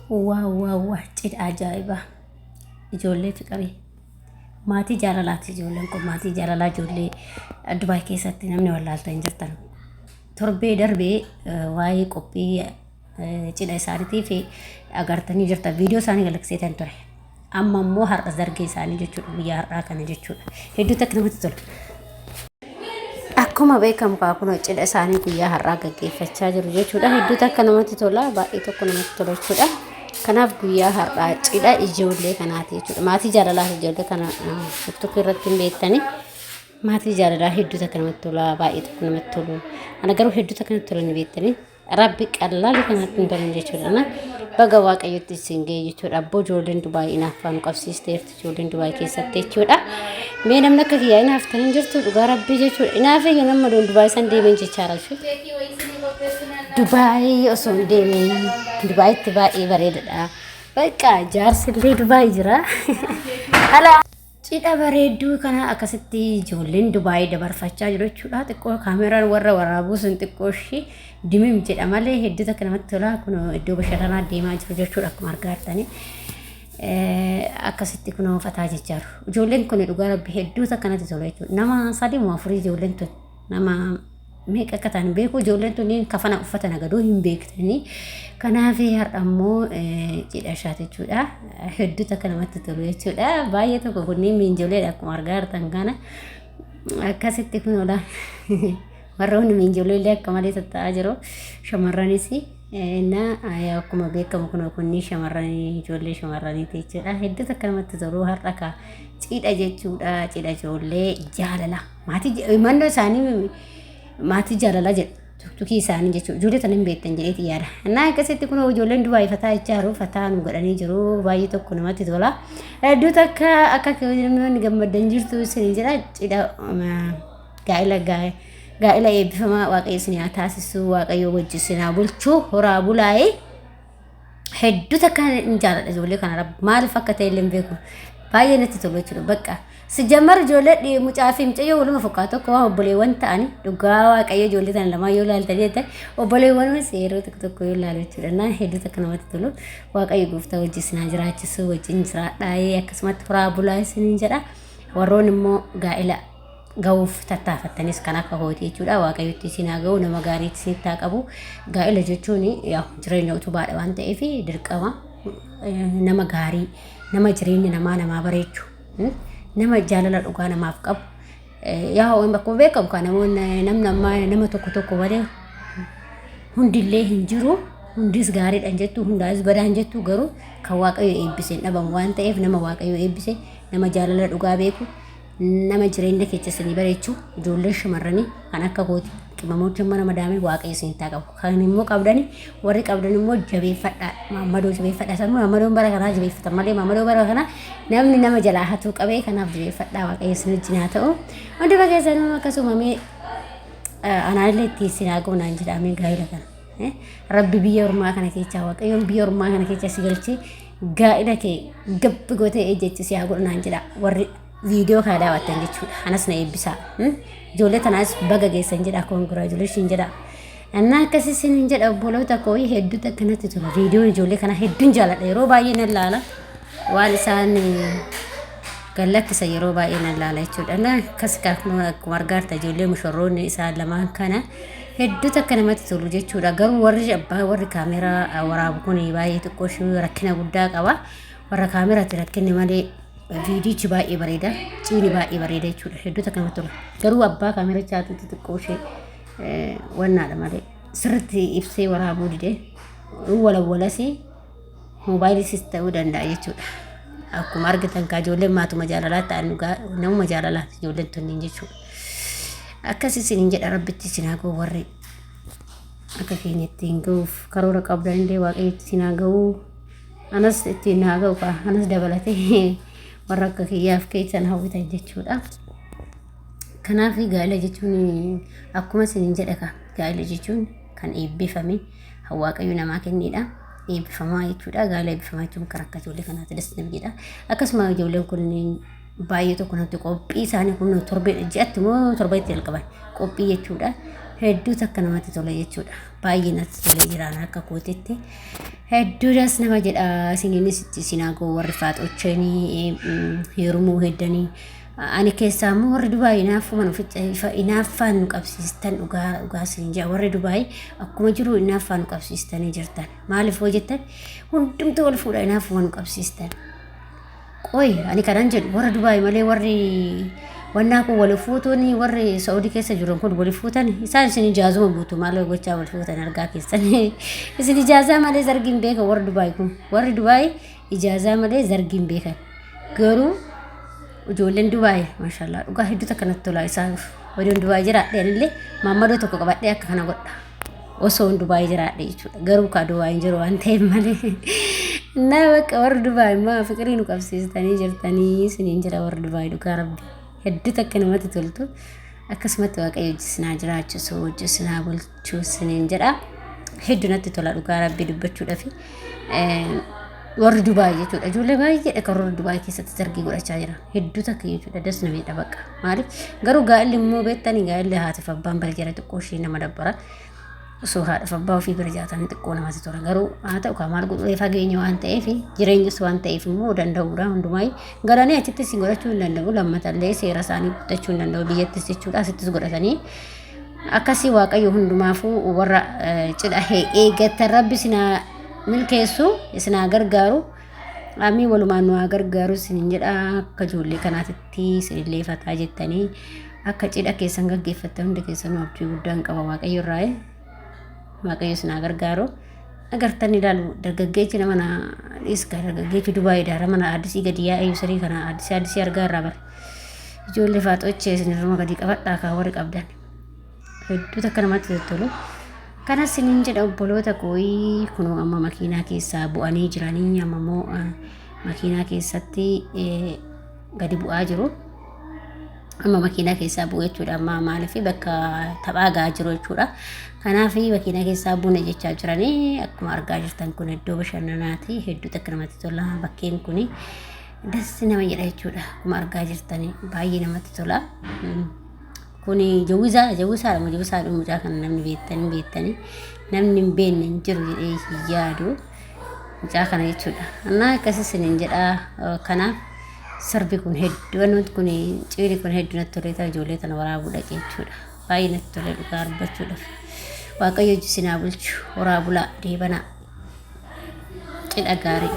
Waaw waaw waaw, cidha ajaa'ibaa! Ijoollee fiqirii, maatii jaalalaati. Ijoolleen kun maatii jaalalaa, ijoollee Dubaay keessatti namni wallaalta hin jirtan. Torbee darbee waa'ee qophii cidha isaaniitiif agartanii jirtan, viidiyoo isaanii galakseetan ture. Amma immoo har'a zargee isaanii jechuudha, guyyaa har'aa kana jechuudha. Hedduutti akka namatti tola. Akkuma beekamu kaa kun cidha isaanii guyyaa har'aa gaggeeffachaa jiru jechuudha. Hedduutu akka namatti tola. Baay'ee tokko namatti tola jechuudha. Kanaaf guyyaa har'aa cidha ijoollee kanaati jechuudha. Maatii jaalalaati ijoollee kana TikTok irratti hin beektani. Maatii jaalalaa hedduutu akka namatti tola. Baay'ee tokko namatti tolu. Ana garuu hedduutu akka namatti tola ni beektani. Rabbi qallaali kanatti hin tolan jechuudha. Na baga Waaqayyotti isin ga'e jechuudha. Abboo, ijoolleen Dubaay inaaffaa nu qabsiisteerti, ijoolleen Dubaay keessatti jechuudha. Mee namni akka kiyyaa inaaftan hin jirtu, dhugaa Rabbii jechuudha. Inaafeyyuu nama doon Dubaay san deemeen jechaara jechuudha. Dubaay osoo hin deemin, Dubaayitti baay'ee bareedadha. Bakka jaarsillee Dubaay jira. Ala cidha bareedduu kana akkasitti ijoolleen Dubaay dabarfachaa jiru jechuudha. Xiqqoo kaameraan warra waraabuu sun xiqqoo ishii dimim jedha malee hedduu takka namatti tola. Kun iddoo bashannanaa deemaa jiru jechuudha, akkuma argaa jirtanii. Akkasitti kun fataa jechaa jiru. Ijoolleen kun dhugaa Rabbi hedduu takka natti tola jechuudha. Nama sadii moo afurii ijoolleen tun, nama meeqa akka ta'an beeku, ijoolleen tun kafana uffata nagaduu hin beektanii. Kanaaf har'a immoo cidha ishaati jechuudha. Hedduu takka namatti tolu jechuudha. Baay'ee tokko kunniin miinjoleedha, akkuma argaa jirtan kana. Akkasitti kun ola warroonni miinjolee illee akka malee tatta'aa jiru. Shamarranis na akkuma beekamu kun kunniin shamarranii, ijoollee shamarraniiti jechuudha. Hedduu takka namatti tolu har'a ka cidha jechuudha. Cidha ijoollee jaalala. Maatii mannoo isaanii maatii jaalalaa jedhu. Tuktukii isaanii jechuudha. Ijoollee tana hin beektan jedheeti yaada. Innaa akkasitti kun ijoolleen Dubaay fataa jechaa jiru. Fataa nu godhanii jiru. Baay'ee tokko namatti tola. Hedduu takka akka namoonni gammaddan jirtu isin jedha. Cidha gaa'ela gaa'ela eebbifamaa Waaqayyo isin haa taasisu. Waaqayyo wajji isin haa bulchu. Horaa bulaa'ee. Hedduu takka hin jaaladha ijoollee kana, Rabbi maaliif akka ta'e illee hin beeku. Baay'ee natti tolu jechuudha. Bakka sijammar ijoollee mucaa fi mucayyoo waluma fakkaatu, akka waan obboleewwan ta'ani. Dhugaa Waaqayyo, ijoollee tana lamaan yoo ilaaltanii jettan obboleewwan yeroo tokko tokko yoo ilaalu jechuudha. Naan hedduu takka namatti tolu. Waaqayyo gooftaa wajji isin haa jiraachisu, wajjin jiraadhaa, akkasumatti horaa bulaa isiniin jedha. Warroon immoo gaa'ela ga'uuf tattaafattanis kan akka kootii jechuudha. Waaqayyotti isin haa ga'u, nama gaariitti isinitti haa qabu. Gaa'ela jechuun jireenya utubaadha waan ta'eef dirqama nama gaarii, nama jireenya namaa namaa bareechu, nama jaalala dhugaa namaaf qabu. Yaa akkuma beekamu kan namoonni namni ammaa nama tokko tokko malee hundillee hin jiru. Hundis gaariidha hin jettu, hundaas badaa hin jettu, garuu kan Waaqayyo eebbise hin dhabamu waan ta'eef, nama Waaqayyo eebbise, nama jaalala dhugaa beeku, nama jireenya keessa isinii bareechu, ijoollee shamarranii kan akka kooti qimamoota mana madaamii, Waaqayyo isin haa qabu. Kan immoo qabdani, warri qabdan immoo jabeeffadhaa. Maammadoo jabeeffadhaa. Sanuu maammadoon bara kanaa jabeeffatan malee maammadoo bara kanaa namni nama jalaa hatuu qabee, kanaaf jabeeffadhaa. Waaqayyo isin wajjin haa ta'u. Hunduma keessanuu akkasuma mee anaallee itti isin haa ga'u naan jedha ameen gaa'ela kana. Rabbi biyya ormaa kana keessaa, Waaqayyoon biyya ormaa kana keessa si galchee gaa'ela kee gabbi gootee ejjechi si haa godhu naan jedha warri viidiyoo kana daawwattan jechuudha. Anas na eebbisaa. Ijoollee tanaas baga geessan jedha, congratulation jedha. Annaa akkasii isiniin jedha, obboloota koo, hedduutu akkanatti tola. Viidiyoon ijoollee kana hedduun jaaladha. Yeroo baay'ee nan laala. Waan isaan gallakkisa yeroo baay'ee nan laala jechuudha. Annaa akkas akkuma argaa jirta ijoollee mushorroonni isaan lamaan kana hedduutu akka namatti tolu jechuudha. Garuu warri abbaa warri kaameraa waraabu kun baay'ee xiqqoo ishee rakkina guddaa qaba. Warra kaameraatti rakkinni malee viidiyichi baay'ee bareeda. Ciini baay'ee bareeda jechuudha. Hedduutu akka namatti tola. Garuu abbaa kaamerichaatu xixiqqoo ishee wannaadha malee sirriitti ibsee waraabuu dide, walawwalasii moobaayilisis ta'uu danda'a jechuudha. Akkuma argitan kaa ijoolleen maatuma jaalalaa ta'an, dhugaa namuma jaalalaati ijoolleen tunniin jechuudha. Akkas isiniin jedha, Rabbitti isin haa ga'u. Warri akka keenya ittiin ga'uuf karoora qabdan illee Waaqayyotti isin haa ga'u. Anas ittiin haa ga'u kaa, anas dabalatee warra akka kiyyaaf keessan hawwitan jechuudha. Kanaaf gaa'ela jechuun akkuma isiniin jedha kaa, gaa'ela jechuun kan eebbifame, kan Waaqayyo namaa kennedha. Eebbifamaa jechuudha. Gaa'ela eebbifamaa jechuun kan akka ijoollee kanaatti das nama jedha. Akkasuma ijoolleen kunneen baay'ee tokko namatti qophii isaanii kun torbee ji'atti moo torbeetti jalqaban qophii jechuudha. Hedduu takka namatti tola jechuudha. Baay'ee natti tolee jiraan akka kootitti. Hedduu das nama jedha isiniinis itti isinaa ga'u warri faaxochanii heerumuu heddanii. Ani keessaa immoo warri Dubaay inaaffuma nu inaaffaan nu qabsiistan dhugaa dhugaa isin jedha warri Dubaay akkuma jiru inaaffaan nu qabsiistanii jirtan. Maaliif hoo jettan hundumtuu wal fuudha inaaffuma nu qabsiistan. Qoy ani kanan jedhu warra Dubaay malee warri wannaa kun wal fuutuun warri Saa'udii keessa jiran kun wal fuutan isaan isin ijaazuma guutuu maal gochaa wal fuutan argaa keessan isin ijaazaa malee zargiin beekan warri Dubaay kun warri Dubaay ijaazaa malee zargiin beekan garuu ijoolleen Dubaay maashaallah dhugaa hedduu takka natti tola isaan odoon Dubaay jiraadhe anillee maammadoo tokko qabadhee akka kana godha. Osoo Dubaay jiraadhe jechuudha. Garuu kaa Dubaay hin jiru waan ta'eef malee. Naa bakka warri Dubaay immoo fiqirii nu qabsiistanii jirtanii isiniin jira warri Dubaay dhugaa rabbi. Hedduu takka namatti toltu. Akkasumatti Waaqayyo hojii isinaa jiraachisu hojii isinaa bulchu isiniin jedha. Hedduu natti tola dhugaa rabbi dubbachuudhaaf. Warri Dubaay jechuudha. Ijoollee baay'eedha kan warri Dubaay keessatti sargii godhachaa jiran. Hedduu takka jechuudha. Das nama jedha bakka. Maaliif garuu gaa'elli immoo beektanii gaa'elli haatiif abbaan bira jira xiqqoo ishee nama dabbara. Osoo haadhaaf abbaa ofii bira jiraatanii xiqqoo namatti tola. Garuu haa ta'u kaa maal godhuu fageenya waan ta'eef jireenyas waan ta'eef immoo danda'uudha hundumaa galanii achittis godhachuu hin danda'u lammatallee seera isaanii guuttachuu hin danda'u biyyattis jechuudha asittis godhatanii akkasii waaqayyo hundumaafuu warra cidha eeggatan rabbi sinaa milkeessu isin haa gargaaru amii walumaan nu haa gargaaru isinin jedha akka ijoollee kanaatitti isinillee fataa jettanii akka cidha keessan gaggeeffattan hundi keessanuu abdii guddaan qaba waaqayyo irraa waaqayyo isin haa gargaaru agartan ilaalu dargaggeechi nama na dhiiska dargaggeechi Dubaayii daara mana addisii gadi yaa'ee yuusarii kana addisii addisii argaa irraa bara ijoollee faaxochee isin irruma gadi qabadhaa kaa warri qabdan hedduu takka namatti tolu. Kanas isiniin jedha obboloota kooyi kunoo amma makiinaa keessaa bu'anii jiranii amma immoo makiinaa keessatti gadi bu'aa jiru. Amma makiinaa keessaa bu'u jechuudha amma maaliif bakka taphaa ga'aa jiru jechuudha. Kanaaf makiinaa keessaa buune jechaa jiranii akkuma argaa jirtan kun iddoo bashannanaati hedduu takka namatti tola bakkeen kun dassi nama jedha jechuudha akkuma argaa jirtan baay'ee namatti tola. Kuni jawwisaa jawwisaadha moo jawwisaadha mucaa kana namni beektanii beektanii namni hin beekne hin jiru jedhee hin yaadu mucaa kana jechuudha. Annaa akkasii isiniin jedhaa kanaaf sirbi kun hedduu wanti kun ciiri kun hedduu natti tolee ta'a ijoollee tana waraabuu dhaqee jechuudha. Baay'ee natti tolee dhugaa dubbachuudhaaf. Waaqayyo hojii isin haa bulchu horaa bulaa deebanaa cidha gaarii.